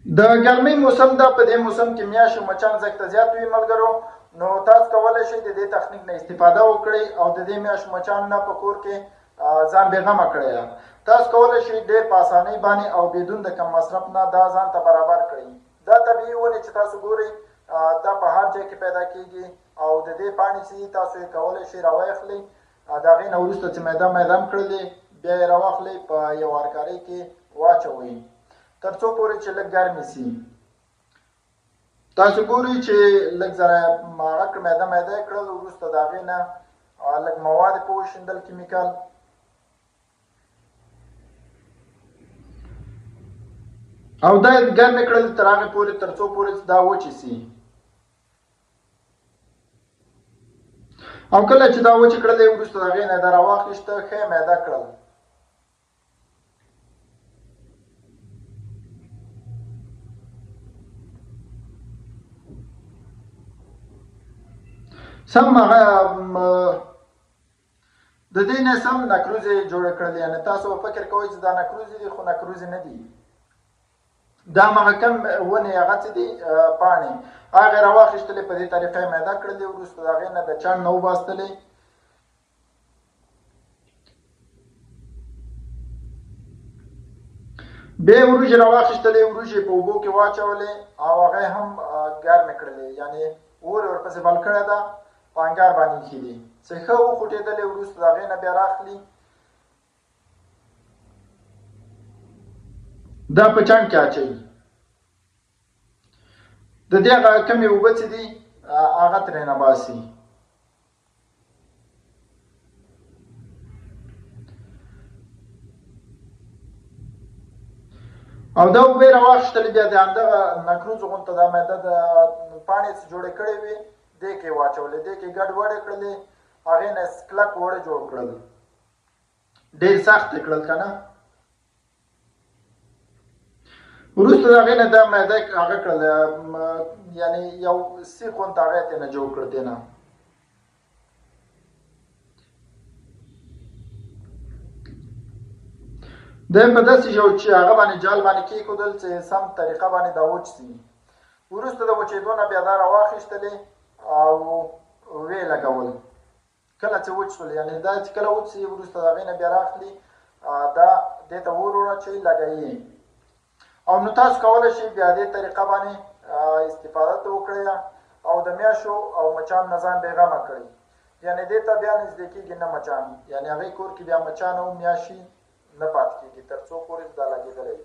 د ګرمۍ موسم ده، په دې موسم کې میاشت او مچان زښته زیات وي ملګرو. نو تاسو کولی شئ د دې تخنیک نه استفاده وکړئ او د دې میاشت مچان نه په کور کې ځان بېغمه کړئ. تاسو کولی شئ ډېر په اسانۍ باندې او بدون د کم مصرف نه دا ځان ته برابر کړئ. دا طبیعي ونې چې تاسو ګورئ دا په هر ځای کې پیدا کیږي او د دې پاڼې چې دي تاسو یې کولی شئ راواخلئ. د هغې نه وروسته چې میده میده هم کړلې بیا یې راواخلئ په یو ارکارۍ کې واچوئ تر څو پورې چې لږ ګرمې سي. تاسو ګورئ چې لږ ذره هغه کړ، میده میده یې کړل، وروسته د هغې نه لږ مواد یې په وشیندل، کیمیکل. او دا یې ګرمې کړل تر هغې پورې تر څو پورې چې دا وچې سي. او کله چې دا وچې کړلې وروسته د هغې نه دا راواخیسته، ښه یې میده کړل. سم هغه د دې نه سم نکروزې جوړې کړل. یعنې تاسو به فکر کوئ چې دا نکروزې دي، خو نکروزې نه دي. دا هغه کم ونې هغه څه دي پاڼې هغه راواخیستلې، په دې طریقه یې میده کړلې، وروسته د هغې نه د چڼ نه وباستلې. بیا یې وریجې راواخیستلې، وریجې په اوبو کې واچولې او هغه یې هم ګرمې کړلې، یعنې اور یې ورپسې بل کړی ده، په انګار باندې ایښي دي چې ښه وخوټېدلې. وروسته د هغې نه بیا راخلي دا په چڼ کې اچوي. د دې هغه کمې اوبه چې دي هغه ترېنه باسي. او دا اوبه یې راواخیستلې، بیا د همدغه نکروزو غونته دا میده د پاڼې چې جوړې کړې وې دې کې واچولې، دې کې ګډ وډې کړلې، هغې نه کلک اوړه جوړ کړل، ډېر سخت یې کړل که نه. وروسته د هغې نه دا میده هغه کړل، یعنې یو سیخ غونته هغه یې ترېنه جوړ کړ ترېنه. دی په داسې یو چې هغه باندې جال باندې کېښودل چې سم طریقه باندې دا وچ سي. وروسته د وچېدو نه بیا دا راواخیستلې او ویې لګول. کله چې وچ شول، یعنې دا چې کله وچ سي وروسته د هغې نه بیا راخلي دا دې ته اور وراچوي لګوي. او نو تاسو کولی شئ بیا دې طریقه باندې استفاده ته وکړئ او د میاشو او مچان نه ځان بېغمه کړئ. یعنې دې ته بیا نږدې کېږي نه مچان، یعنې هغې کور کې بیا مچان او میاشي نه پاتې کېږي تر څو پورې چې دا لګېدلی وي.